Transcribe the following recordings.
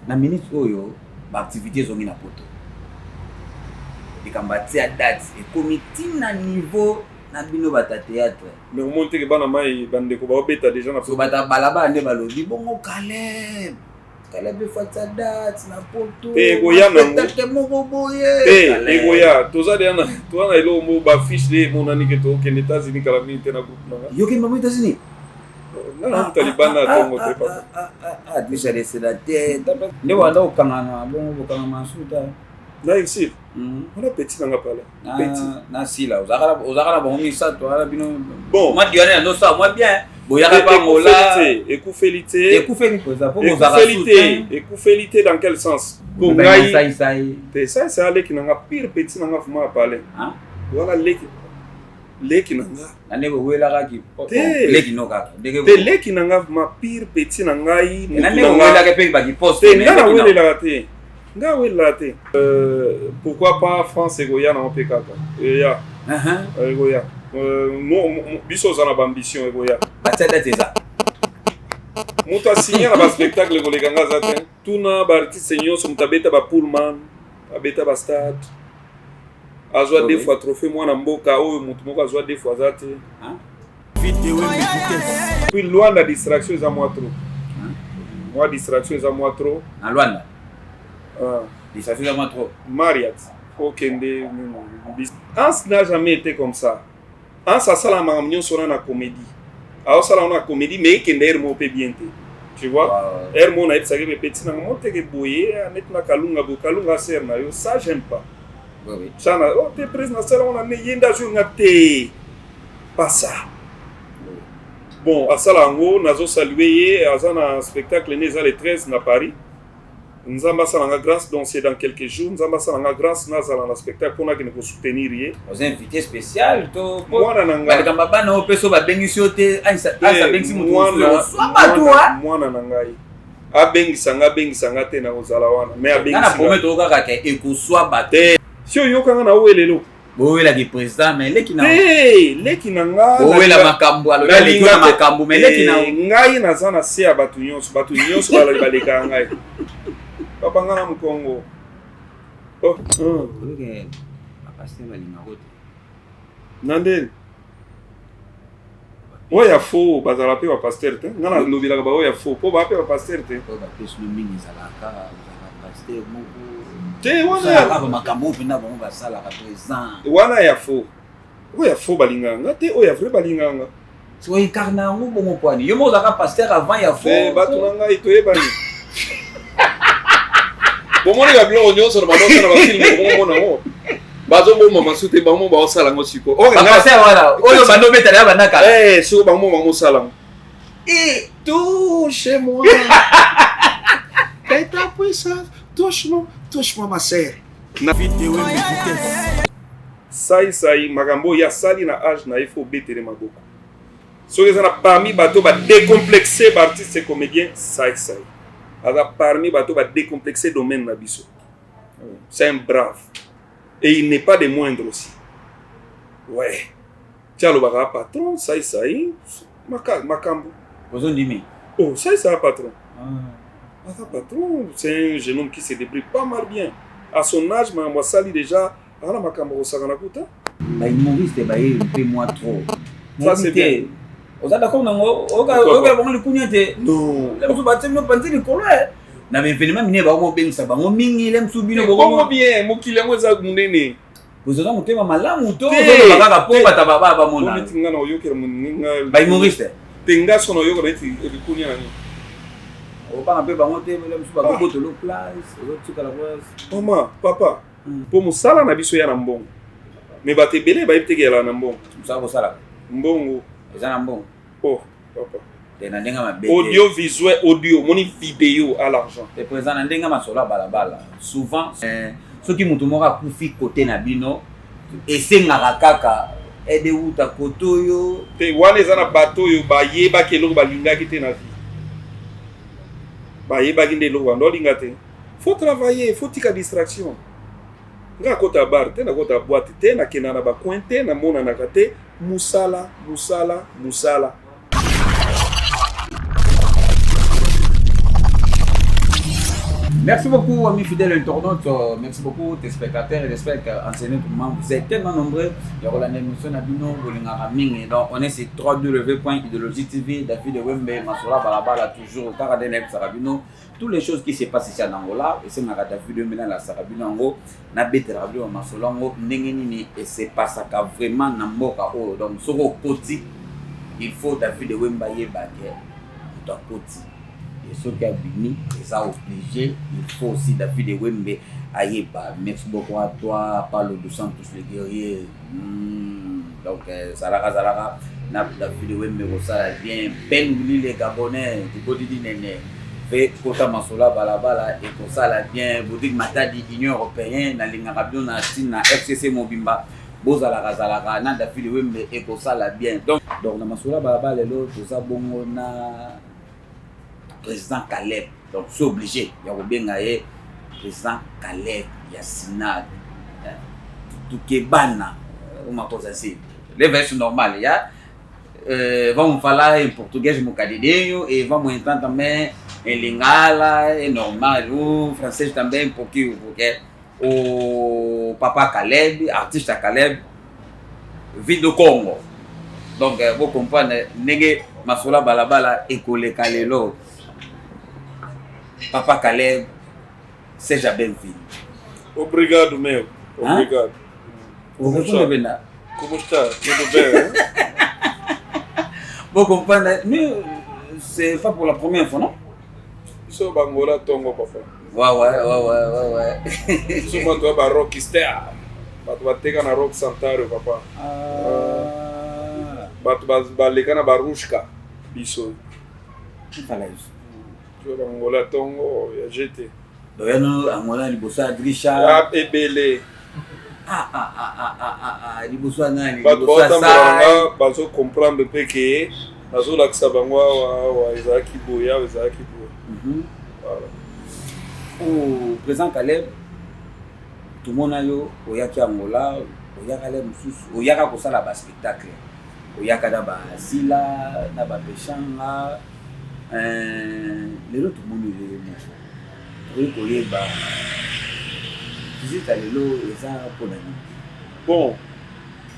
Na minute oyo ba activite ezongi na poto. Likambo ya tia date ekomi ti na niveau na bino batu ya theatre. Mais omoni te ke bana mayi ba ndeko bao beta dejà na poto. Batu ya balabala nde balobi bongo Caleb. Caleb il faut atia date na poto. Te ekoya nango. Spectacle moko boye. Te ekoya toza dejà na toza na eloko moko ba fiche nde emonani ke tokende Etats-Unis kala mingi te na groupe na nga. Yo okende bango Etats-Unis? Nga nakuta libanda ya tongo te papa. Adrisha lesela te. Nde wanda kokangana bongo bokangama nsuta. Na Ursule? Wana petit na nga pala. Petit. Na Sila ozalaka na bango misato wana bino. Bon. Mwa Diane nazo sala mwa bien. Boyaka pa Angola. Ekufeli te. Ekufeli koza po bozalaka Ekufeli te. Ekufeli te dans quel sens? Po ngai sai sai. Te sai sai aleki na nga pire petit na nga vraiment apale. Wana leki leki na nga. Na ndenge bowelaka ki te leki no kaka ndenge te leki na nga vraiment pire petit na ngai na ndenge bowelaka pe ba ki poste te nga na welelaka te nga welelaka te pourquoi pas France ekoya nango pe kaka eya ekoya biso oza na ba ambition ekoya batia date eza moto asigne na ba spectacle koleka nga aza te tuna ba artiste nyonso moto abeta ba pullman abeta ba stade azwa deux fois trophée mwana mboka oyo moto moko azwa deux fois aza te. Puis Luanda distraction eza mwa trop. Mwa distraction eza mwa trop. Na Luanda. Distraction eza mwa trop. Marriott okende Hans n'a jamais été comme ça. Hans asala makambo nyonso wana na comédie. Aosala wana na comédie mais ekende heure moko pe bien te. Tu vois? Heure moko nayebisaki pe petit nanga moteke boye neti na Kalunga boye Kalunga sœur na yo ça j'aime pas. Ça na oh te président nasala wana ne ye nde azwi nga te. Pas ça. Bon asala yango nazo saluer ye aza na spectacle ne eza le 13 na Paris. Nzambe asala nga grâce donc c'est dans quelques jours Nzambe asala nga grâce nazala na spectacle pona kende ko soutenir ye. Oza invité spécial to mwana na nga likambo bana oyo pe so babengisi yo te Ansa abengisi moto mosusu oswa bato wa mwana na ngai abengisa nga abengisa nga te na kozala wana mais abengisi nga na promettre yo kaka ke ekoswa bato te si oyoka nga na welelo bowelaki président mais leki na te leki na nga bowela makambo alobi aleki na makambo mais leki na ngai naza na se ya bato nyonso bato nyonso balekaka ngai papa nga na mokongo oh. Na ndeni oyo ya faux bazala mpe bapasteur te nga nalobelaka baoyo ya faux mpo baa mpe bapasteur te te makambo oyo mpenza bango basalaka présent wana ya faux oyo ya faux balingaka nga te oyo ya vrai balingaka nga o incarne yango bongo pwani yo moko ozalaka pasteur avant ya faux bato na ngai toyebani bomoni ba biloko nyonso na bango na bafilme bomona yango bazoboma masu te bango baosala yango sikoyo oyo bando obetala ya banda kala eh, sikoyo bango bamosala yango eh, touche moi ta puissance touche moi touche moi ma sœur sai sai makambo oyo asali na age na ye fo obetele maboko soki eza na parmi bato ba décomplexe ba artiste comédien sai sai aza parmi bato ba décomplexe domaine na biso c'est un brave et il n'est pas de moindre aussi ouais ti alobaka patron sai sai makambo ozondimi oh sai sai patron ah. aza patron c'est un jeune homme qui se débrouille pas mal bien à son âge makambo asali déjà aza na makambo kosakana kuta ba humoriste baye mpe mwa trop ça c'est bien oza d'accord nango oyokela bango likunya te non mosusu batie bino panzi likolo na baevenema minene bango bobengisa bango mingi le mosusu bino bongo bien mokili yango eza monene ozala motema malamu to ozoloba kaka po bato baba bamona neti nga na oyokela moninga ba humoriste te nga so na oyokela neti likunya na nini obanga mpe bango te mosusu bakobotolo place ozotikala place mama papa mpo mosala na biso ya na mbongo me bato ebele bayebi te keyala na mbongo mosala kosalaka mbongo eza na mbongo oh papa te na ndenge mabe audio visuel audio moni video à l'argent te président na ndenge masolo ya balabala souvent eh, soki moto moko akufi kote na bino esengaka kaka aide euta kote oyo te wana eza na bato oyo bayebaki eloko balingaki te na vie bayebaki nde eloko bando olinga te faut travailler faut tika distraction nga nakota bar te nakota boîte te nakenda na bacoin te namonanaka te musala musala musala Merci beaucoup, amis fidèles internautes. Merci beaucoup, téléspectateurs. J'espère qu'en ce moment, vous êtes tellement nombreux. Il y aura la émission na bino, bolingaka mingi. Donc, on est sur www.idéologie TV, David Wembe, Masolo Balabala, toujours, kaka nde nayebisaka bino. Toutes les choses qui se passent ici en Angola, et c'est David Wembe na la Sarabino yango, na betela bino masolo yango, ndenge nini et se passaka vraiment na mboka oyo. Donc, soko okoti, il faut David Wembe ayeba ke moto akoti. Et soki abimi, eza obligé, il faut aussi David Wembe ayeba. Merci beaucoup à toi, Paulo dos Santos le guerrier. Donc zalaka zalaka na David Wembe kosala bien. Ben Wili le Gabonais, Dibodidi Nene ve kota masolo balabala ekosala bien. Boutique Matadi, Union européenne, nalingaka bino na ntina FCC mobimba, bozalaka zalaka na David Wembe ekosala bien. Donc na masolo balabala lelo toza bongo na président Caleb. Donc c'est obligé ya kobenga ye président Caleb ya Sinag Tukebana, uma coisa assim. Leva isso normal, já. Vamos falar em português um bocadinho e vamos entrar também em lingala, é normal, o francês também um pouquinho, porque o papa Caleb, artiste Caleb, vit do Congo. Donc vous comprenez, ndenge masolo balabala ekoleka lelo. Papa Caleb, seja bem-vindo. Obrigado, meu. Obrigado. Como está? Como está? Tudo bem, hein? Bon, comprendre, mais c'est pas pour la première fois, non? Biso bangola tongo, papa. Ouais. Biso bato ya barockstar, bato bateka na Rock Santario, papa. Ah. Bato baleka na barushka, biso. Fala isso. Biso bangola tongo ya jete. Donc, yano Angola liboso ya Drisha. Ebele. Ah, ah, ah, ah, ah, ah, ah, liboso ya nani? Bato Liboso ya baotambola Sai. nanga bazocomprendre mpe ke nazolakisa bango awa, awa ezalaki boye, awa ezalaki boye. Voilà. Oh, président Caleb, tomona yo oyaki Angola, oyaka le mosusu, oyaka kosala baspectacle, oyaka na basila na bapeshanga. Lelo tomoni yo moko, tokoki koyeba visite ya lelo eza mpona nini? Bon,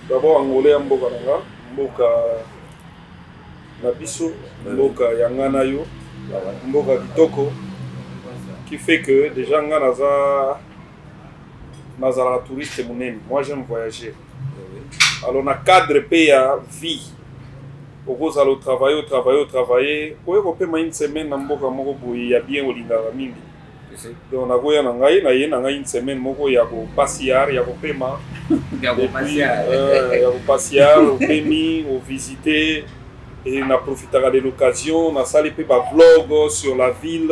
d'abord Angola ya mboka na nga, mboka na biso, mboka ya nga na yo, mboka kitoko, qui fait que déjà nga naza nazalaka touriste monene. Moi, j'aime voyager. Alors na cadre mpe ya vie, okozala otravaille, otravaille, otravaille, oye kopema une semaine na mboka moko boye ya bien, olingaka mingi. Donc nakoya na ngai, naye na ngai une semaine moko ya kopasiar, ya kopema. Ya Et puis, kopasiar. Ya kopasiar, opemi, ovisite et naprofitaka de l'occasion, nasali mpe bavlog sur la ville.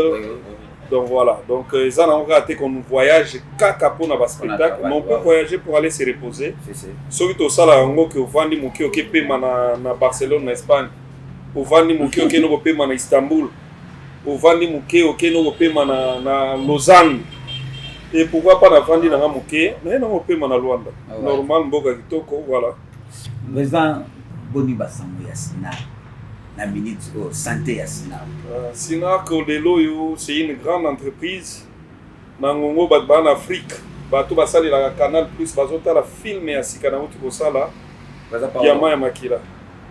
Donc voilà, donc eza nango kaka te qu'on voyage kaka mpona baspectacle, mais on peut voyager pour aller se reposer. Soki tosala yango ke ovandi moke, oke pema na Barcelone, na Espagne, ovandi moke, okende kopema na Istanbul, ovandi moke, okende kopema na Lausanne, et pourquoi pas navandi nanga moke, naye nanga kopema na Luanda. Normal, mboka kitoko, voilà. Président, boni basango ya Sinag na minute oyo, santé ya Sinag? Sinag lelo oyo, c'est une grande entreprise. Na ngongo bato baa na Afrique, bato basalelaka Canal Plus, bazotala film ya sika nauti kosala, Diamant ya makila.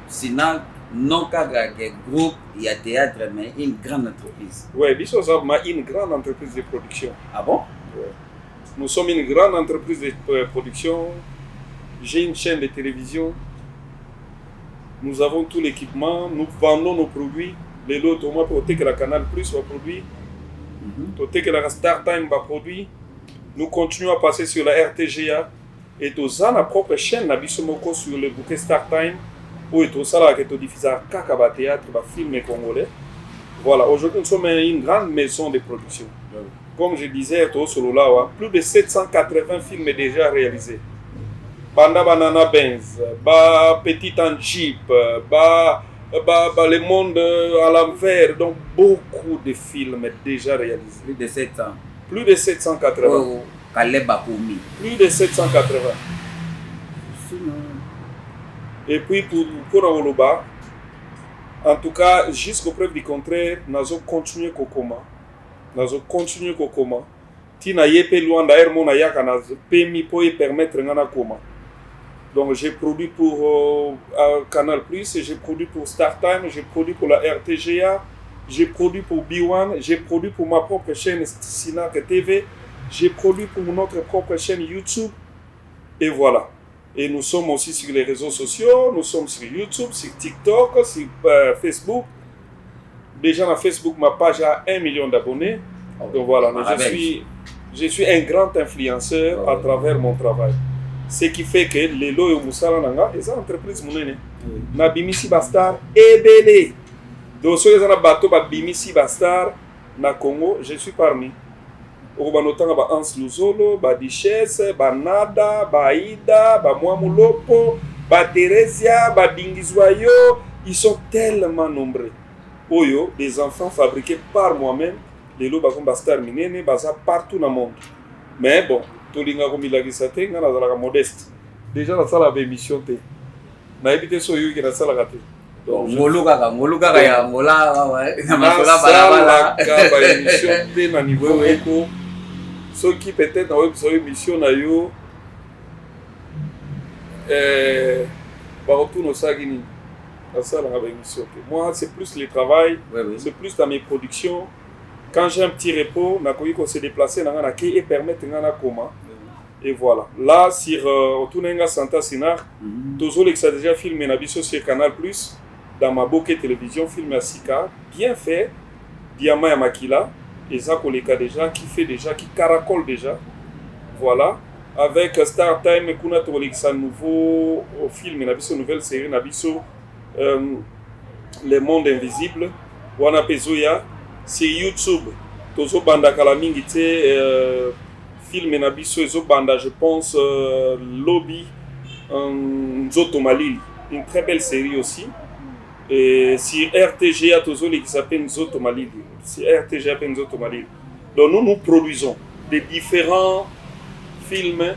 Sinag, non kaka ke groupe ya théâtre, mais une grande entreprise. Ouais, biso oza ma une grande entreprise de production. Ah bon? Ouais. Nous sommes une grande entreprise de production. J'ai une chaîne de télévision, nous avons tout l'équipement, nous vendons nos produits. Lelo toma mpe otekela Canal Plus baproduit, totekelaka Star Time baproduit, nous continuons à passer sur la RTGA et toza na propre chaîne na biso moko sur le bouquet Star Time oyo tosalaka ke todiffusaka kaka bathéâtre, bafilm congolais. Voilà, aujourd'hui nous sommes une grande maison de production. Comme je disais, tosolola awa, plus de 780 films déjà réalisés, banda banana Benz, ba Petit en Jeep, ba Le monde à l'envers, donc beaucoup de films déjà réalisés. Plus de 700? Plus de 780. Oyo Caleb akomi? Plus de 780. Sinon. Et puis pour mpona koloba, en tout cas jusqu'au preuve du contraire, nazo continuer kokoma. Nazocontinue kokoma ntina ye mpe Luanda ere mo nayaka na pemi mpo epermettre nga nakoma. Donc j'ai produit pour Canal Plus, j'ai produit pour Star Time, j'ai produit pour la RTGA, j'ai produit pour B1, j'ai produit pour ma propre chaîne Sinac TV, j'ai produit pour notre propre chaîne YouTube et voilà. Et nous sommes aussi sur les réseaux sociaux, nous sommes sur YouTube, sur TikTok, sur Facebook. Déjà na Facebook, ma page a 1 million d'abonnés. Donc voilà, je suis un grand influenceur à travers mon travail. Ce qui fait que lelo oyo mosala na nga eza entreprise monene. Nabimisi bastar ebele. Donc soki eza na bato babimisi bastar na Congo, je suis parmi. Okobanda otanga ba Hans Luzolo, ba Duchesse, banada, baida, bamwa Mulopo, baTheresia, badingizwayo, ils sont tellement nombreux. Oyo des enfants fabriqués par moi-même, lelo bakomi bastar minene, baza partout na monde. Mais bon, tolingaka komilakisa te. Ngai nazalaka modeste. Déjà nasalaka baémission te, nayebi te so oyoki nasalaka te. Ngolu kaka, ngolu kaka ya ngola na masola balabala. Nasalaka baémission te na niveau moko. Soki peut-être nakoyebisa yo émission na yo, bakotuna osalaki nini. Nasalaka baémission te. Moi, c'est plus le travail, c'est plus dans mes productions. Quand j'ai un petit repos, nakoki kose déplacer na nga, nake e permettre nga nakoma et voilà. Là, sur otuna nga Santa Sinar, tozolekisa déjà film na biso sur Canal Plus, dans Maboke Télévision, film ya sika, bien fait, Diamant ya Makila, eza koleka déjà, qui fait déjà, qui caracole déjà. Voilà. Avec Star Time kuna, tokolekisa nouveau film na biso, nouvelle série na biso, Le Monde Invisible, wana mpe ezoya. Sur YouTube tozobanda kala mingi te, film na biso ezobanda, je pense lobi, Nzoto Malili, une très belle série aussi. Et sur RTGA tozolekisa mpe Nzoto Malili, sur RTGA mpe Nzoto Malili. Donc nous, nous produisons des différents films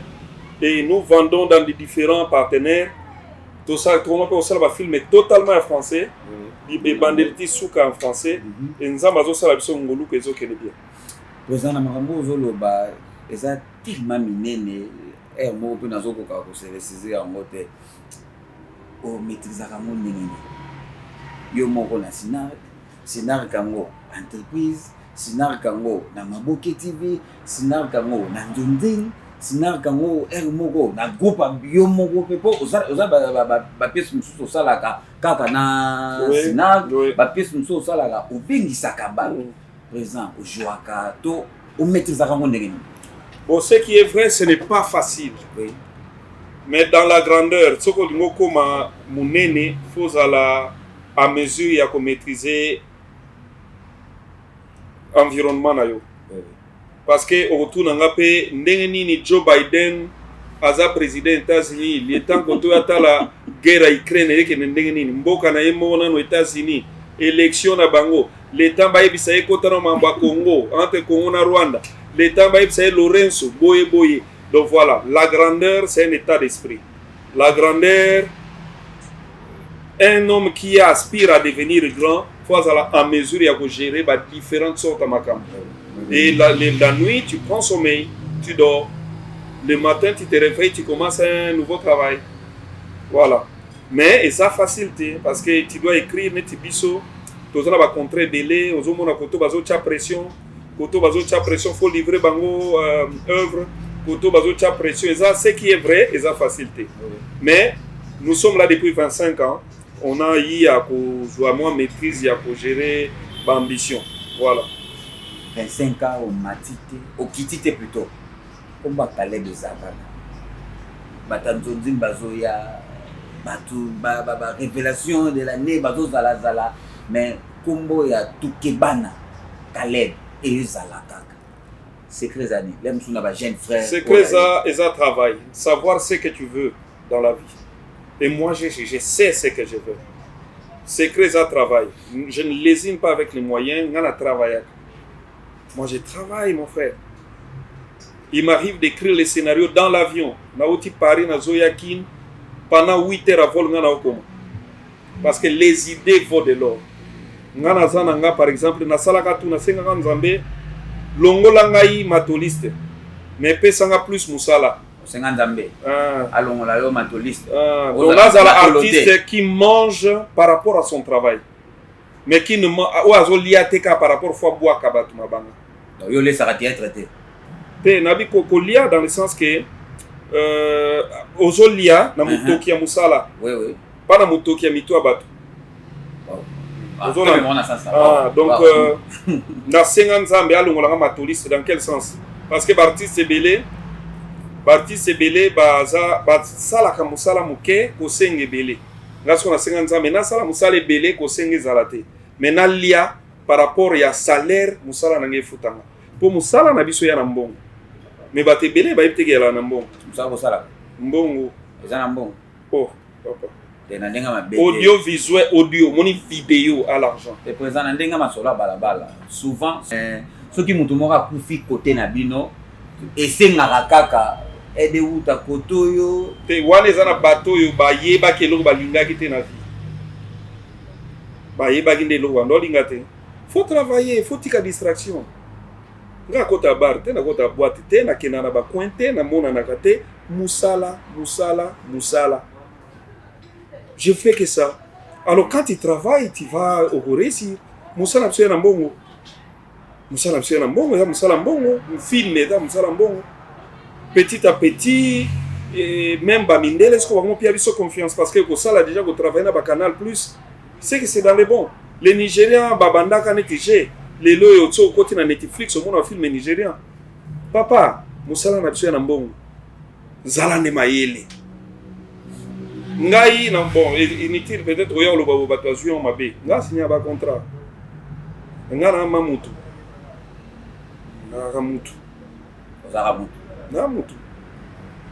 et nous vendons dans des différents partenaires. Tosala, tokoma mpe kosala bafilm totalement ya français, ebandeli ti suka en français. E Nzambe azosala biso ngoluka, ezokende bien. Président, na makambo ozoloba eza tellement minene, ere moko mpe nazokoka kose ressaisir yango te. Omaîtrisaka yango ndenge nini yo moko na Sinark, Sinark yango entreprise, Sinark yango na Maboke TV, Sinark yango na Nzonzing, Sinark yango ere moko na groupe yo moko mpe, mpo oza bapièce mosusu osalaka kaka na Sinark, bapièce mosusu osalaka, obengisaka bato? Président, ojouaka to omaîtrisaka yango ndenge nini? Bon, ce qui est vrai, ce n'est pas facile. Mais dans la grandeur, soki olingi okóma monene, faut ozala à mesure ya komaîtriser environnement na yo. Parce que okotuna nga mpe ndenge nini Joe Biden aza président États-Unis, lietan koto oyo atala guerre ya Ukraine eyekende ndenge nini, mboka na ye moko nano États-Unis, élection na bango, le temps bayebisa ye kota na mambo ya Congo, entre Congo na Rwanda, le temps bayebisa ye Lorenzo boye boye. Donc voilà, la grandeur, c'est un état d'esprit. La grandeur, un homme qui aspire à devenir grand, faut azala en mesure ya kogérer ba différentes sortes ya makambo. Et la nuit, tu prends sommeil, tu dors. Le matin, tu te réveilles, tu commences un nouveau travail. Voilà. Mais et ça facilité parce que tu dois écrire neti biso toza na bacontrat ebele. Ozomona koto bazotia pression, koto bazotia pression, faut livrer bango œuvre, koto bazotia pression. Eza ce qui est vrai, eza facilité. Mais nous sommes là depuis 25 ans, on a eu à kozwa mwa maîtrise ya kogérer baambition. Voilà. 25 ans, omati te, okiti te, plutôt komba Caleb eza kaka. Bato ya Nzonzing bazoya, bato barévélation de l'année bazozalazala, mais nkombo ya Tukebana Caleb ezala kaka. Secret eza nini? Le mosusu na bajeune frère. Secret eza travail, savoir ce que tu veux dans la vie. Et moi, je sais ce que je veux. Secret eza travail. Je ne lésine pas avec les moyens. Nga na travaillaka, moi je travaille, mon frère. Il m'arrive d'écrire les scénarios dans l'avion. Nauti Paris, nazoya Kin, pendant 8 heures à vol nga naokoma, parce que les idées vaut de l'or. Nga naza na nga, par exemple, nasalaka tu, nasengaka Nzambe. Longola ngai matoliste, mais epesanga plus mosala. Osenga Nzambe alongola yo matoliste. Ah, donc azala artiste qui mange par rapport à son travail, mais qui ne oyo azolia te kaka par rapport fo abwaka bato mabanga. Donc yo olesaka théâtre te? Te, nabi kolia dans le sens que ozolia na motoki ya mosala, pa na motoki ya mito ya bato. Ah, donc nasenga Nzambe alongolanga matoliste. Dans quel sens? Parce que baartiste ebele, baartiste ebele baza basalaka mosala moke, kosenga ebele. Nga soko nasenga Nzambe nasala mosala ebele, kosenga ezala te, mais nalia par rapport ya salaire mosala na ngai efutanga, mpo mosala na biso ya na mbongo, mais bato ebele bayebi te keyala na mbongo. Mosala kosalaka mbongo. Eza na mbongo. Oh papa. Te, na ndenge mabe. Audio visuel, audio, omoni video à l'argent. Te, président, na ndenge masolo ya balabala, souvent soki moto moko akufi kote na bino, esengaka kaka aide euta kote oyo. Te, wana eza na bato oyo bayebaki eloko balingaki te na vie, bayebaki nde eloko bando olinga te. Faut travailler, faut tika distraction. Nga akota bar te, nakota boîte te, nakenda na bacoin te, namonanaka te. Mosala, mosala, mosala, je fais que ça. Alors quand tu travailles, tu vas okoréussir. Mosala biso ya na mbongo, mosala biso ya na mbongo, eza mosala mbongo. Film eza mosala mbongo. Petit à petit, et même bamindele siko bango pia biso confiance, parce que kosala déjà, kotravailler na bacanal plus, c'est que c'est dans les bons. Les Nigérians babandaka neti g lelo oyo so okoti na Netflix, omona film nigérian. Papa, mosala na biso ya na mbongo, zala nde mayele. Ngai na bon, inutile peut-être oya oloba bo bato azwi yango mabe. Nga asinya bacontrat, nga na ma mutu, nakaka mutu. Ozalaka mutu. Na mutu.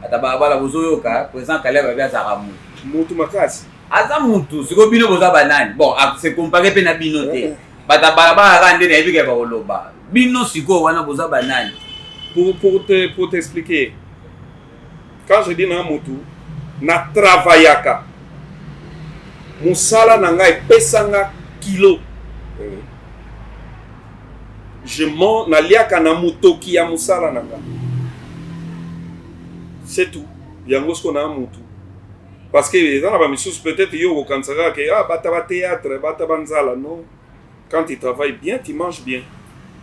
Ata balabala bozoyoka, président Kaleb abi azalaka mutu. Mutu makasi. Aza mutu. Sikoyo bino boza banani? Bon, se compare mpe na bino te. Bato ya balabala kaka nde nayebi kaka bakoloba. Bino sikoyo wana boza banani? Pour t'expliquer, quand je dis na mutu, na travaillaka, mosala na ngai epesanga kilo. Je mens, naliaka na motoki ya mosala na nga, c'est tout. Yango siko na mutu, parce que eza na bamisusu, peut-être yo okokanisa kaka ke ah, bata bathéâtre, bata banzala. Non, quand tu travailles bien, tu manges bien.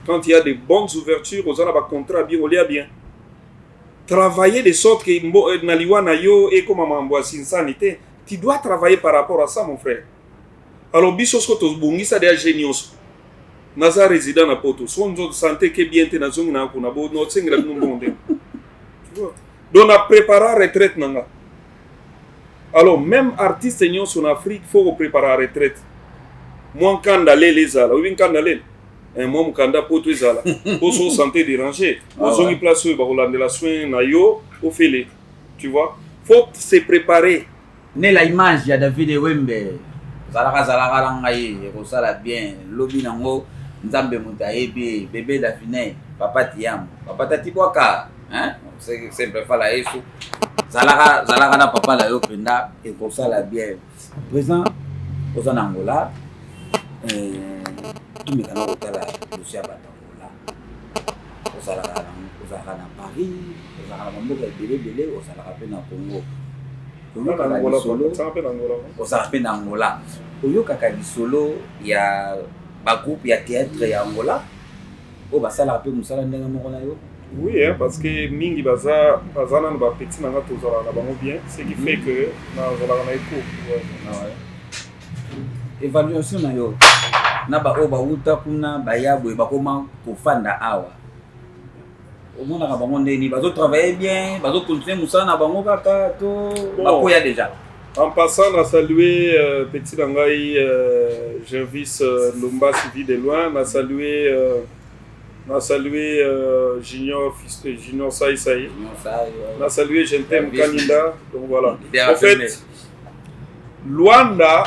Quand il y a de bonnes ouvertures, oza na bacontrat bien, olia bien. Travailler de sorte que na liwa na yo ekoma mambo ya sinsani te. Tu dois travailler par rapport à ça, mon frère. Alors biso soko tobongisa deya ge nyonso. Naza résident na Poto, so nzoto santé ke bien te, nazongi na kuna bo nosengela bino mbongo ndenge. Tu vois, donc na prépara retraite na nga. Alors même artiste nyonso na Afrique, faut kopréparer retraite. Mwa nkanda lele ezala, oyebi nkanda lele, mwa mokanda Poto ezala po so santé déranger, ozongi place oyo bakolandela soin na yo ofele. Tu vois, faut se préparer. Nela image ya David Ewembe, ozalaka zalaka na ngai, ekosala bien. Lobi nango Nzambe moto ayebi. Bebe Davine, papa Tiam, papa Tati Bwaka, simple fala Yesu, zalaka zalaka na papa na yo mpenza, ekosala bien. Président, oza na Angola, tumekana kotala dossier ya bato Angola. Ozalaka na Paris, ozalaka na bamboka ebele ebele, ozalaka mpe na Congo. Oyokaka lisolo, ozalaka mpe na Angola, oyokaka lisolo ya bagroupe ya théâtre ya Angola oyo basalaka mpe mosala ndenge moko na yo? Oui, hein, parce que mingi baza baza nano bapeti na nga, tozalaka na bango bien, ce qui fait que nazalaka na écho. Ouais. Ah ouais. Évaluation na yo na baoyo bauta kuna, baya boye, bakoma kofanda awa, omonaka bango ndeni? Bazotravaille bien, bazocontinue mosala na bango kaka to bakoya déjà? En passant, na saluer petit na ngai Jervis Ndombasi, vie de loin, na saluer Junior Fils, Junior Sai Sai, na saluer Jentem Kaninda. Donc voilà. En fait, Luanda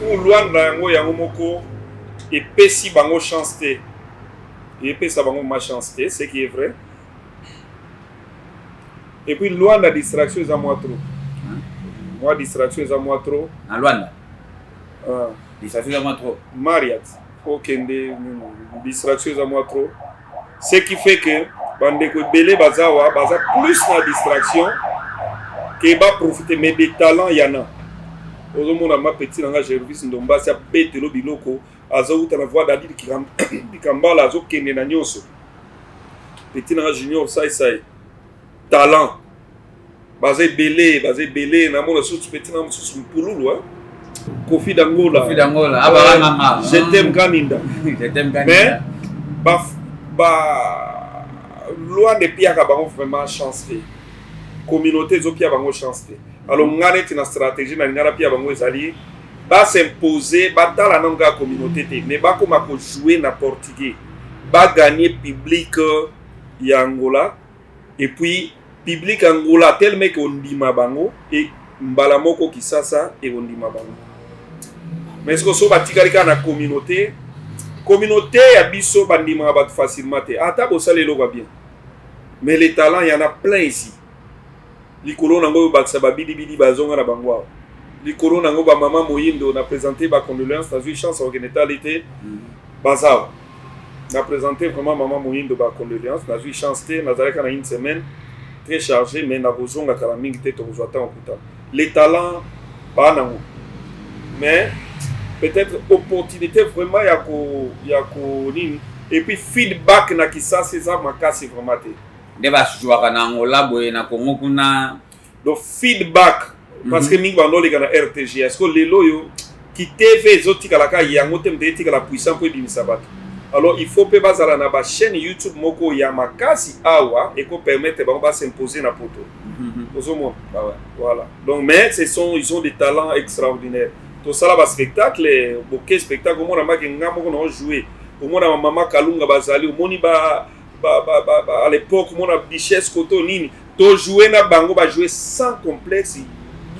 ou Luanda yango yango moko epesi bango chance te, epesa bango ma chance te, ce qui est vrai. Et puis Luanda, distraction eza mwa trop, mwa distraction eza mwa trop. Na Luanda? Ah. Distraction eza mwa trop. Mariat. Okende, distraction eza mwa trop, ce qui fait que bandeko ebele baza awa, baza plus na distraction ke baprofite. Mais des talents yana, ozomona ma petit na nga Gervis Ndombasi, abetelo biloko, azowuta na voix Dadi Dikambala, azokende na nyonso. Petit na nga Junior Saisai, talent, baza ebele, baza ebele. Namona susu petit na mosusu Mpululu, hein? Kofi Dangola. Kofi Dangola, abalanganga. Je t'aime Kaninda. Je t'aime Kaninda. Mais ba loi nde epiaka bango vraiment chance te, communauté ezopia bango chance te. Alors nga neti na stratégie na linga napia bango ezali bas'impose, batala nano kaka communauté te, mais bakoma kojouer na portugais, bagagner public ya Angola, et puis public Angola tellement ke ondima bango e mbala moko Kisasa ekondima bango. Mais ce so batikali kaka na communauté, communauté ya biso bandimaka bato facilement te, ata bosala eloko ya bien. Mais les talents, y en a plein ici. Likolo nango oyo bakisa babidibidi bazonga na bango awa, likolo nango bamama moyindo na présente bacondoléance. Nazwi chance akokende tali te, baza awa na présente vraiment mama moyindo bacondoléance. Nazwi chance te, nazalaki na une semaine très chargé, mais nakozonga kala mingi te, tokozwa ntango kutana. Les talents baa nango, mais peut-être opportunité vraiment ya ko nini, et puis feedback na Kisasa eza makasi vraiment te. Nde bajouaka na Angola boye, na Congo kuna. Donc feedback, parce que mingi bandoleka na RTG. Est ce que lelo oyo kitv ezotikalaka yango te, moto etikala puissant mpo ebimisa bato? Alors il faut mpe bazala na bachaîne YouTube moko ya makasi awa, ekopermettre bango bas'impose na poto, ozomona? Voilà, donc mais ce sont ils ont des talents extraordinaires. Tosala baspectacle, boke spectacle, omona maki nga moko na ojouer, omona bamama Kalunga bazali, omoni ba à l'époque, omona Duchesse koto nini, tojouer na bango, bajouer sans complexe,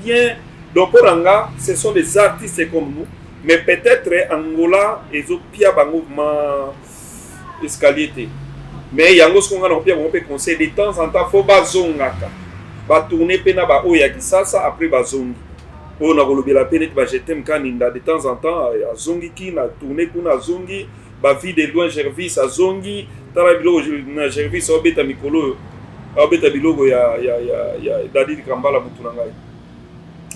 bien. Donc mpo na nga, ce sont des artistes comme nous, mais peut-être Angola ezopia bango ma escalier te. Mais yango soki nga na kopia bango mpe conseil, de temps en temps faut bazongaka, batourne mpe na baoyo ya Kisasa, après bazongi. Oyo na kolobela mpe neti bajetem Kaninda, de temps en temps azongiki na tourne kuna, azongi bavie de loin, Gervis azongi. Tala biloko na Gervis aobeta mikolo oyo, aobeta biloko ya Dadi Kambala, motu na ngai,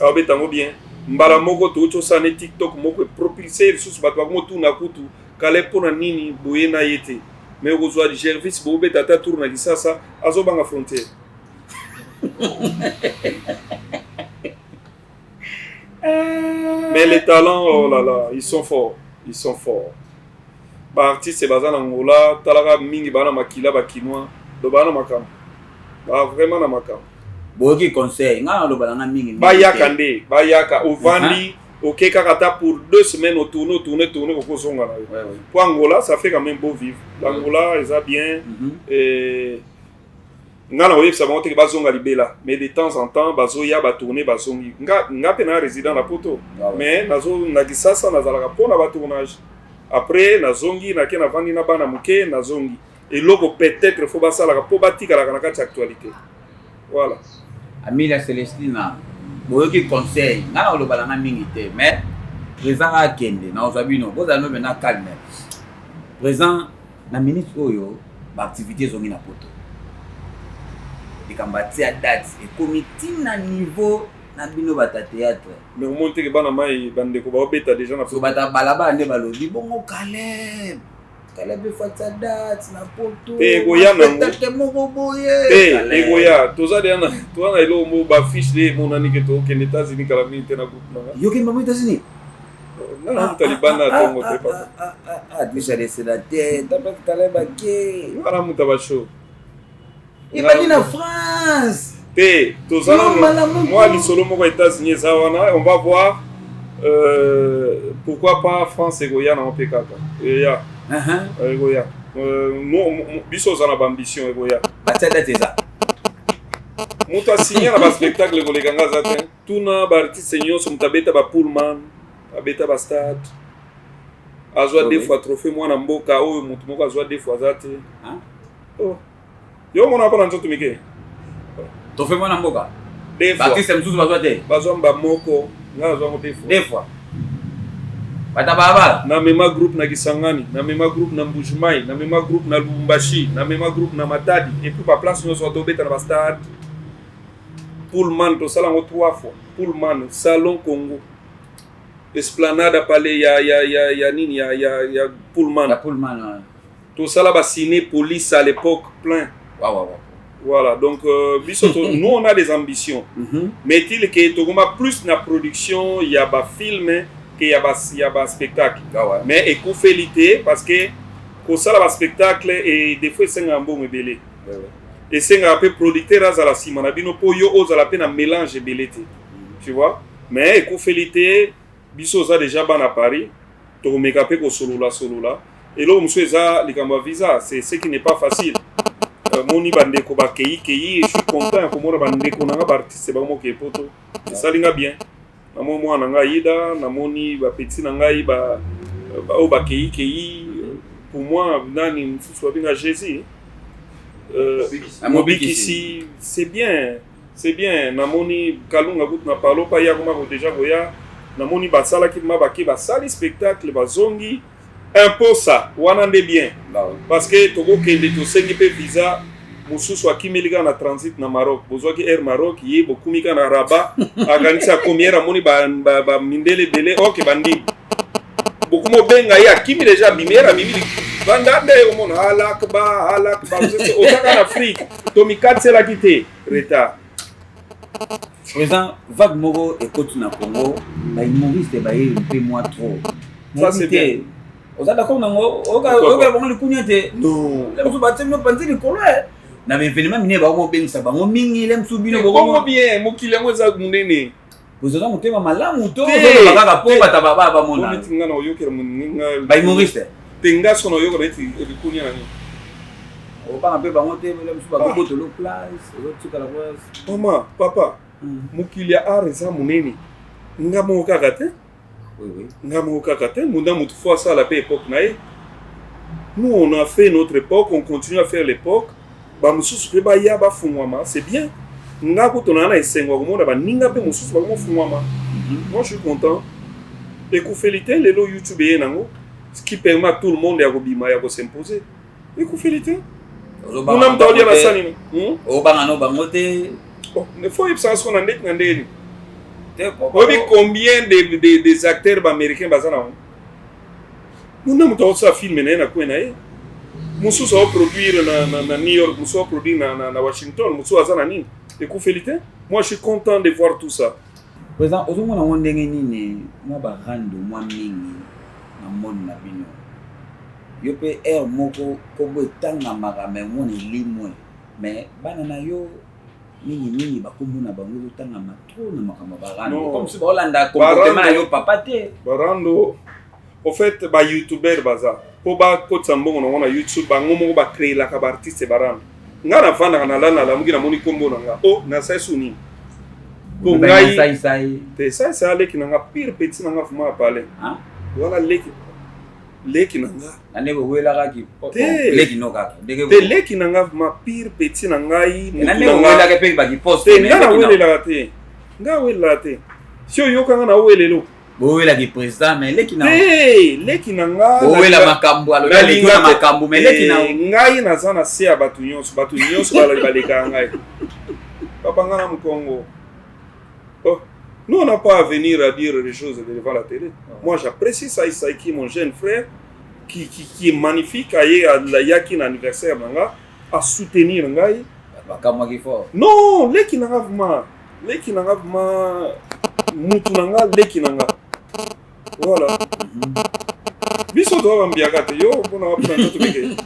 aobeta yango bien. Mbala moko touti osala ne TikTok moko epropulse lisusu, bato bakomotuna kutu kale mpo na nini boye na ye te. Mais okozwa Gervis, boobeta ata tour na Kisasa, azobanga frontière. Mais les talents, oh là là, ils sont forts, ils sont forts. Baartiste baza na Angola, talaka mingi, baa na makila bakinois, do baa na makambo, baa vraiment na makambo. Boyoki conseil, ngai naloba nanga mingi. Bayaka nde, bayaka, ovandi, oke kaka ata pour 2 semaines, otourne, otourne, tourne, okozonga na yo. Po Angola, ça fait quand même beau vivre, l'Angola eza bien. Et nga na koyebisa bango teke bazonga libela, mais de temps en temps bazoya, batourne, bazongi. Nga mpe na résident na poto, mais nazo na Kisasa, nazalaka mpo na batournage, après nazongi, nake navandi na bana moke, nazongi. Eloko peut-être faut basalaka mpo batikalaka na kati ya actualité, voilà. Amelia Celestina, boyoki conseil, ngai na koloba nanga mingi te, mais président akende na ozwa bino, bozala no mpenza calme. Président, na minute oyo baactivité ezongi na poto, likambo atia date ekomi ntina niveau na bino bata théâtre. Mais omoni teke bana mai, bandeko baobeta déjà na So bata balabala nde balobi bongo Caleb, Caleb efatia date na poto. Te, ekoya nango. Spectacle moko boye. Te. Caleb. Ekoya, toza deya na, toza na eloko moko, bafiche de emonani ke tokende États-Unis kala mingi te na groupe nanga. Yoki bango États-Unis? Nga na muta libanda ya ntongo te, papa. Trisha lesela te, tapa Caleb ake. Nga na muta bashow. Ebandi na France. Te, toza Yo, mbala moko. Mwa lisolo moko États-Unis eza wana, on va voir. Pourquoi pas France? Ekoya nango mpe kaka, eya. Ekoya. Biso oza na baambition, ekoya. Batia date eza. Moto asigne na baspectacle ekoleka nga aza te. Tuna baartiste nyonso, moto abeta bapullman, abeta bastade, azwa deux fois trophée mwana mboka oyo, moto moko azwa deux fois aza te. Hein? Oh. Yo mona mpo na nzoto mike. Trophée mwana mboka. Deux fois. Baartiste mosusu bazwa te. Bazwa mba moko, nga nazwango deux fois. Deux fois. Bata balabala. Namema groupe na Kisangani, namema groupe na Mbujimayi, namema groupe na Lubumbashi, namema groupe na Matadi et puis ba place nyonso tobeta na ba stade. Pullman tosala yango trois fois. Pullman, Salon Congo. Esplanade palais ya nini ya Pullman. Ya Pullman. Ouais. Tosala ba ciné police à l'époque plein. Waouh. Voilà, donc biso nous on a des ambitions. Mais est-il que tokoma plus na production ya ba film que ya ba spectacle. Ah ouais. Mais ekufeli te parce que kosala ba spectacle et des fois esengaka mbongo ebele. Esengaka mpe producteur azala nsima na bino mpo yo ozala mpe na mélange ebele te. Tu vois? Mais ekufeli te, biso oza déjà bana Paris, tokomeka mpe kosolola solola. Eloko mosusu eza likambo ya visa, c'est ce qui n'est pas facile. Moni bandeko bakei kei, je suis content ya komona bandeko na nga baartiste bango moke poto, esali nga bien. Namoni mwana na ngai Aida, namoni bapeti na ngai oyo bakei kei. Pour moi, nani mosusu babenga Jésus Mobikisi, c'est bien, c'est bien. Namoni Kalunga kutu na palo pa ya koma déjà koya, namoni basalaki ma bake, basali spectacle, bazongi un peu, ça wana nde bien parce que tokokende, tosengi mpe visa mosusu, akimeli kaka na transit na Maroc, bozwaki Air Maroc, ye bokumi kaka na Rabat, akanisi akomi ere, amoni bamindele ebele, oke bandimi, bokumi obenga ye, akimi deja, abimi ere, abimi banda nde omona alakba alakba, ozaka na Afrique, tomikatiselaki te retard. Président, vague moko ekoti na Congo, bahumoriste baye mpe mwa trop. Ça, c'est bien. Oza d'accord nango? Oyokela bango likunya te? Non. Le mosusu batie bino panzi likolo na baévénement minene, bango mobengisa bango mingi, le mosusu bino. Bongo bien, mokili yango eza monene. Oza motema malamu to ozoloba kaka po bato bamona? Neti nga na oyokela moninga. Bahumoriste. Te, nga so na oyokela neti likunya na nini? Obanga mpe bango te, le mosusu bakobotolo place, ozotikala place. Mama, papa, mokili ya art eza monene, nga moko kaka te. Nga moko kaka te, munda motu fo asala mpe époque na ye. Nous, on a fait notre époque, on continue à faire l'époque, bamosusu mpe baya bafungwama, c'est bien. Nga kutu naa na esengo ya komona baninga mpe mosusu bakomofungwama. Moi, je suis content. Ekufeli te, lelo YouTube eye nango, ce qui permet à tout le monde ya kobima, ya kos'imposer. Ekufeli te, kuna moto aolia na sani. Obanga no bango te? Fo oyebisaka soko na ndeti na ndenge nini. Oyebi combien des acteurs baaméricain baza nango? Muna moto akosala film na ye na coin na ye, mosusu aoproduire na New York, mosusu aoproduire na Washington, mosusu aza na nini. Ekufeli te, moi je suis content de voir tout ça. Président, ozomona yango ndenge nini, mwa barando mwa mingi na monde na bino? Yo mpe aire moko nkombo etangamaka, me omona elimwe, mais bana na yo mingimingi bakombo na bango ezotangama trop na makambo ya barando, comme si baolanda comportement na yo papa te. Barando, au fait, bayoutubeur baza mpo bakotisa mbongo nango na YouTube, bango moko bacréelaka baartiste barando. Nga navandaka, nalala, nalamuki, namoni nkombo na nga o nasali su nini mpo ngai te. Saisai aleki na nga, pire petit na nga, vraiment apale wana, leki, leki na nga. Na ndenge owelakaki leki no kaka? Te, leki na nga vraiment, pire petit na ngai. Na ndenge owelaka mpe bakiposte? Te, nga nawelelaka te, nga awelelaka te. Si oyokanga na owelelo. Bowelaki président, mais leki na Te, leki na nga. Bowela makambo, alobi aleki na makambo, mais leki na Ngai naza na se ya bato nyonso, bato nyonso balekaka ngai. Papa, nga na mokongo. Oh, nous, on n'a pas à venir à dire les choses devant la télé. Moi, j'apprécie Saï Saïki, mon jeune frère, qui est magnifique, aye ayaki na anniversaire na nga, à soutenir ngai. Bakamwaki fort. Non, leki na nga vraiment, leki na nga vraiment, mutu na nga, leki na nga. Voilà. Biso toza bambiaka te, yo mpona mpona nzoto meke.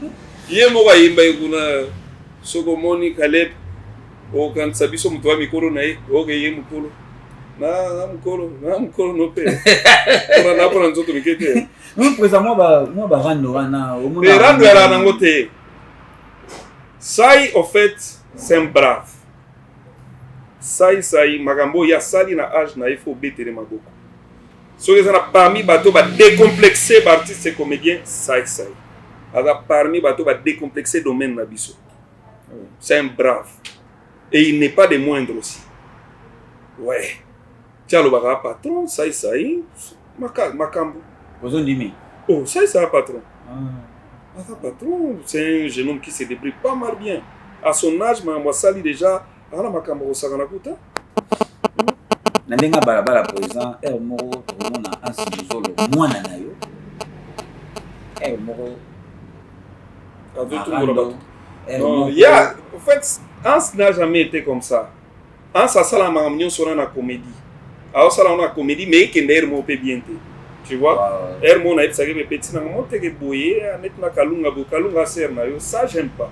Ye moko ayemba ye kuna, soki omoni Caleb, okanisa biso moto wa mikolo na ye, oke ye mokolo na mokolo na mokolo no mpe mpona na mpona nzoto mike te. Président, mwa barando wana? Te, rando yalaka nango te. Sai, au fait, c'est un brave. Sai Sai, makambo oyo asali na age na ye, fo obetele maboko. Soki eza na parmi bato badécomplexe baartiste comédien, Sai Sai aza parmi bato badécomplexe domaine na biso. C'est un brave et il n'est pas de moindre aussi. Ouais, ti alobaka patron Sai Sai makambo. Ozondimi? Oh, ça, c'est un patron. Ah. Aza patron, c'est un jeune homme qui se débrouille pas mal bien. À son âge, makambo asali déjà, aza makambo kosakana kuta. Na ndenge ya balabala, président, heure moko tokomona Hanse Luzolo, mwana na yo, heure moko. Azotumbola bato. Non, ya, en fait, Hans n'a jamais été comme ça. Hans asala makambo nyonso wana na comédie, aosala wana na comédie, mais ekende heure moko mpe bien te, tu vois. Heure moko nayebisaki mpe petit nanga moteke boye neti na Kalunga boye, Kalunga sere na yo, ça j'aime pas.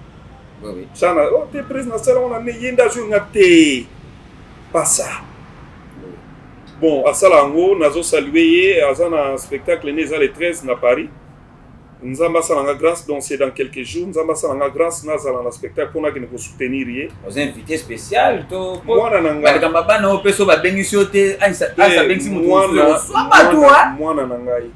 Ça na oh te, président, asala wana ne ye nde azwi nga te, pas ça. Bon, asala yango, nazosalue ye, aza na spectacle ne eza le 13 na Paris. Nzambe asalanga grâce, donc c'est dans quelques jours. Nzambe asalanga grâce nazala na spectacle mpona akende kosoutenir ye. Oza invité spécial to? Mwana na ngai. Balikambo bana oyo mpe so babengisi yo te, abengisi moto mosusu, bato. Mwana na ngai,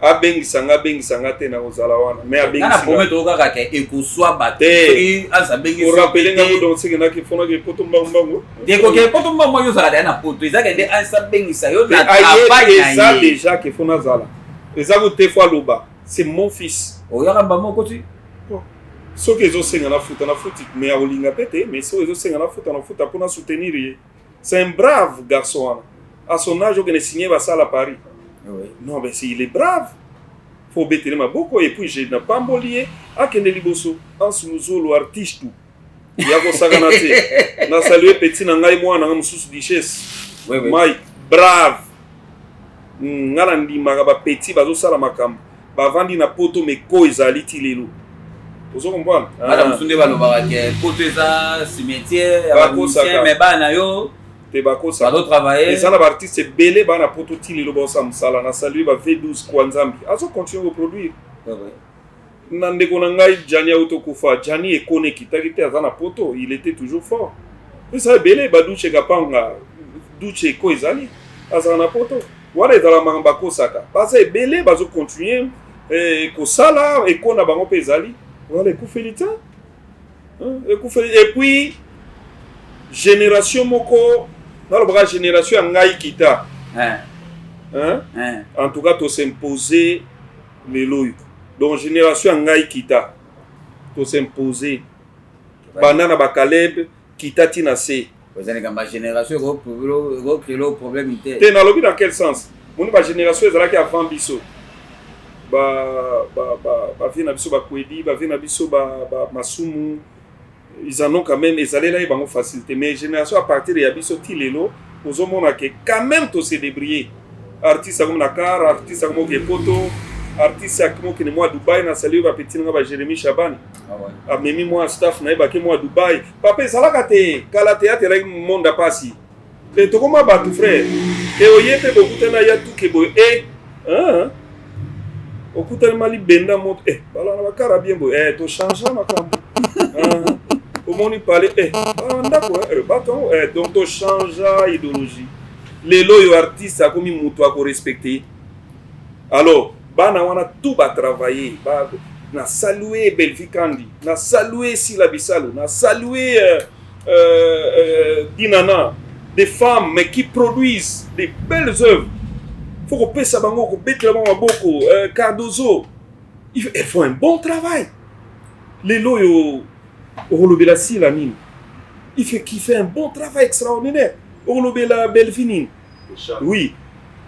abengisa nga, abengisa nga te, na kozala wana, mais abengisi na promettre kaka ke ekoswa bato. Soki abengisi, orappeler nga, donc sekendaki fonaki poto mbangu mbangu. Te, kokende poto mbangu, yo ozalaka deya na poto. Ezaka nde ansa abengisa yo na travail. Eza déjà ke fo nazala, eza ko te, fo aloba, c'est mon fils. Oyaka mbama okoti. Soki ezosenga nafuta, nafuti, mais akolinga mpe te, mais soki ezosenga nafuta, nafuta mpona soutenir ye. C'est un brave garçon wana. À son âge, okende signer basala Paris. Non, mais il est brave, faut obetele maboko. Et puis je napamboli ye, akende liboso. Hanse Luzolo, artiste ya kosakana te. Nasalue petit na ngai, mwana nanga mosusu, Duchesse. Mike brave. Nga na ndimaka bapetits bazosala makambo, bavandi na poto, meko ezali ti lelo, ozo comprendre. Bana mosusu nde balobaka ke poto eza cimetière ya bamusicien, mais bana na yo Te, bakosaka. Bazotravaille. Eza na baartiste ebele bana poto ti lelo baosala mosala. Na salue ba V12 kwa Nzambi, azocontinue koproduire. Na ndeko na ngai Jani, auti kokufa Jani Ekone, ekitaki te, aza na poto, il était toujours fort. Eza ebele, baduche Kapanga, Duche Eko ezali, azala na poto wana. Ezala makambo bakosaka, baza ebele bazocontinue kosala eko na bango mpe ezali wana, ekufeli te, ekufeli. Et puis génération moko nalobaka, génération ya ngai kita, hein? En tout cas tosimpose lelo oyo. Donc génération ya ngai kita, tosimpose banda na bakaleb kita ntina se. Eza likambo ya génération ekocréer problème te. Te, nalobi dans quel sens? Moni, bagénération ezalaki avant biso, bavieux na biso bakwedi, bavieux na biso bamasumu, ils en ont quand même, ezalelaki bango facilité. Mais génération à partir ya biso ti lelo, ozomona ke quand même tose débrouiller. Artiste akomi na car, artiste akomi oke poto, artiste akomi okende mwa Dubai. Nasali oyo bapetits nanga, baJérémi Chabani amemi mwa staff na ye, bake mwa Dubai. Papa, ezalaka te kala, théâtre elaki monde ya pasi te. Tokoma bato, frère, ke oye mpe bokutana ya tuke boye e okutani malibenda moto e balana bakara bien boye, tochange makambo. Omoni pale bala ndako, bato yango, donc tochange idéologie. Lelo oyo artiste akomi moto akorespecte. Alors bana wana tout batravaille ba, na salue Belvi Kandi, na salue Sila Bisalo, na salue Dinana, des femmes mais qui produisent des belles œuvres. Faut kopesa bango, kobetela bango maboko. Cardozo, elles font un bon travail. Lelo oyo okolobela Sila nini? Il fait qui fait un bon travail extraordinaire. Okolobela Belvi nini? Oui,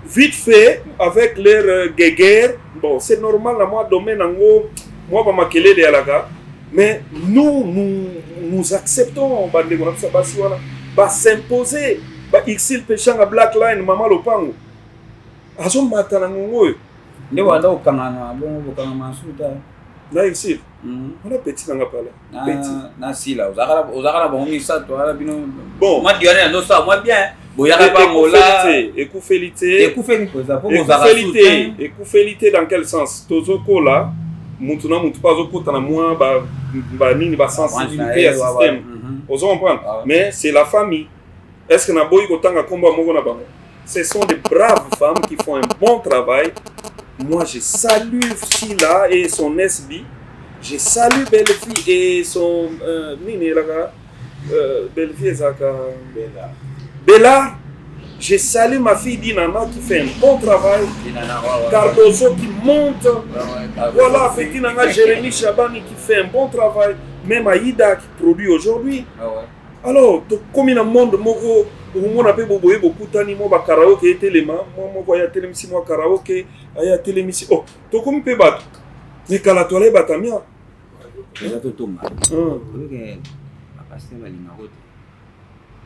vite fait avec leur guéguerre, bon, c'est normal na mwa domaine yango, mwa bamakelele eyalaka, mais nous, nous, nous acceptons. Bandeko na biso ya basi wana basimpose, ba Exil Peshanga, Black Line, mama lopango azomata na ngongo oyo. Nde wanda kokangana bongo, kokanga masuta. Na Exil wana, petit nanga pala. Petit. Na Sila ozalaka na bango misato wana bino. Bon. Mwa diane azosala mwa bien, boyaka pangola. Ekufeli te. Ekufeli koza po ekufeli te. Ekufeli te dans quel sens? Tozokola, mutu na mutu mpe azokota na mwa banini, basensibilité ya système, ozo comprendre. Mais c'est la famille. Est ce que naboyi kotanga nkombo ya moko na bango? Ce sont des braves femmes qui font un bon travail. Moi, je salue Sila et son SB, je salue Bellevie et son nini elaka, Bellevie ezalaka Bella. Bella. Je salue ma fille Dinana qui fait un bon travail. Cardozo qui monte. Voilà, petit na nga Jérémy Chabani qui fait un bon travail. Même Aïda qui produit aujourd'hui. Alors, tokomi na monde moko, okomona mpe boboye bokutani mwa bakaraoke, etelema mwa moko aya atelemisi mwa karaoke, aya atelemisi. Oh, tokomi mpe bato, mais kala toala batamia. Eza totonga oyoke bapasteur balingako te.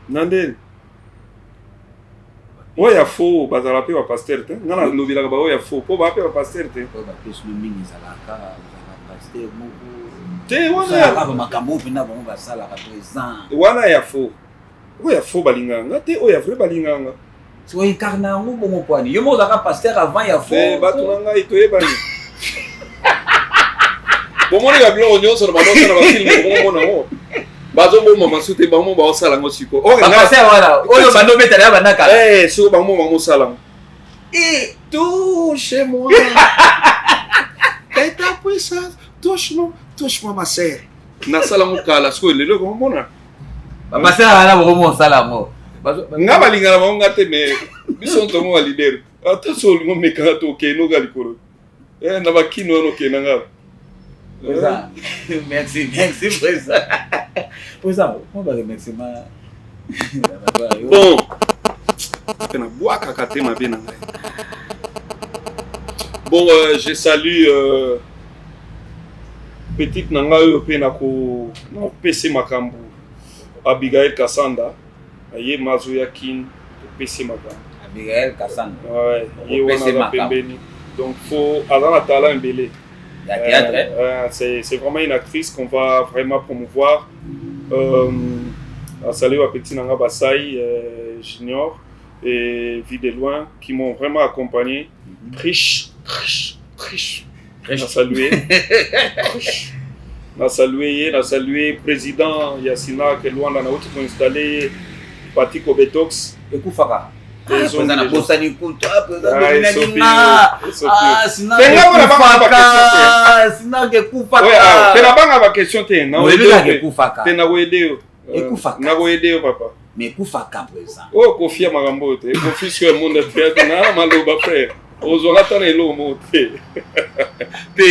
Na ndeni oyo ya faux bazala mpe bapasteur te. Nga nalobelaka baoyo ya faux mpo baa mpe bapasteur te. Oyo bapesi no mingi, ezalaka ozalaka pasteur moko. Te, wana osalaka bamakambo oyo mpenza bango basalaka présent. Wana ya faux, oyo ya faux balingaka nga te, oyo ya vrai balingaka nga. So incarne yango bongo kwani yo moko ozalaka pasteur avant ya te faux. Bato na ngai toyebani, bomoni babiloko nyonso na bandosala bafilm, bomomona yango bazoboma masu te, bango baosala yango sikoyo. Oyo bapasteur wana oyo bando obetala ya bandakala. Eh, sikoyo bango bamosala yango. Touche-moi. Ta puissance, touche-moi, touche-moi ma sœur. Nasala yango kala, sikoyo lelo ekomomona. Bapasteur wana bokomo osala yango. Nga balingana bango nga te, mais biso ntongo ba leader, ata so olingo mekaka te, okende oka likolo. Eh, na bakino wana okenda nga. Président, merci, merci président. Président, moi ba remerciement. Bon, mpe nabwakaka te mabe na ngai. Bon, je salue petite na ngai oyo mpe nakopesa makambo, Abigail Kasanda, aye mazoya kin, topesi makambo. Abigail Kasanda. Ouais, ye wana Opesi aza makambo. pembeni, donc faut aza na talent ebele. Ya théâtre. C'est vraiment une actrice qu'on va vraiment promouvoir. Salut à petit na nga Basai Junior et Vie de loin qui m'ont vraiment accompagné. Riche, riche, riche. Riche. Na salué. Riche. Na salué, na salué président Yassina Kelwanda na outi installé Patiko Betox. Ekufaka. Ezongi Président na déjà. bosani kutu, ah, président Ah, domina esopi ninga. yo, esopi Ah, yo. Sinak Te nga mpona banga ekufaka. Sinak ekufaka. Ouais, ah, te na banga ba question te. Na Oyebi oyebi kaka te. ekufaka. Te na koyede yo. Ekufaka. Na koyede yo, papa. Mais ekufaka, président. Oyo kofia makambo oyo te, kofi sikoyo ya monde ya théâtre na maloba, frère, ozwaka ata na eloko moko te te.